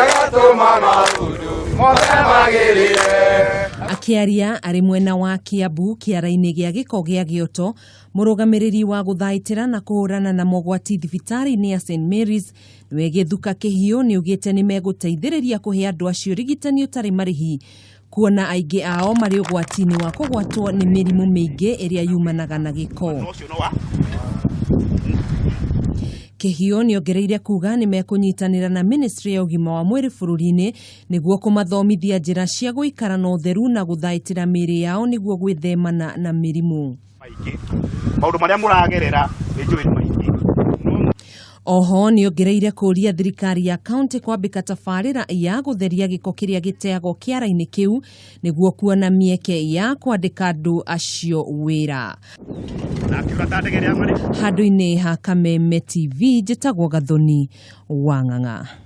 Nĩagatũma maũndũ mothe magĩrĩre. Akĩaria arĩ mwena wa Kiambu kĩara-inĩ gĩa gĩko gĩa Gĩoto, mũrũgamĩrĩri wa gũthaitĩra na kũhũrana na mogwati thibitarĩ-inĩ ya St Mary's nĩwe Gĩthuka Kĩhiũ nĩaugĩte nĩmegũteithĩrĩria kũhe andũ acio ũrigitani ũtarĩ marĩhi kuona aingĩ ao marĩ ũgwati-inĩ wa kũgwatwo nĩ mĩrimũ mĩingĩ ĩrĩa yumanaga na gĩko. Kĩhiũ nĩongereire kuga nĩmekũnyitanĩra na ministry ya ũgima wa mwĩrĩ bũrũri-inĩ nĩguo kũmathomithia njĩra cia gũikara na ũtheru na gũthaitĩra mĩĩrĩ yao nĩguo gwĩthemana na mĩrimũ. Maingĩ maũndũ marĩa mũragerera nĩ njũĩ nĩ maingĩ. Oho nĩongereire kũria thirikari ya kaunti kwambĩka tabarĩra ya gũtheria gĩko kĩrĩa gĩteagwo kĩara-inĩ kĩu nĩguo kuona mĩeke ya kwandĩka andũ acio wĩra. Handũ-inĩ ha Kameme TV njĩtagwo Gathoni wa Ng'ang'a.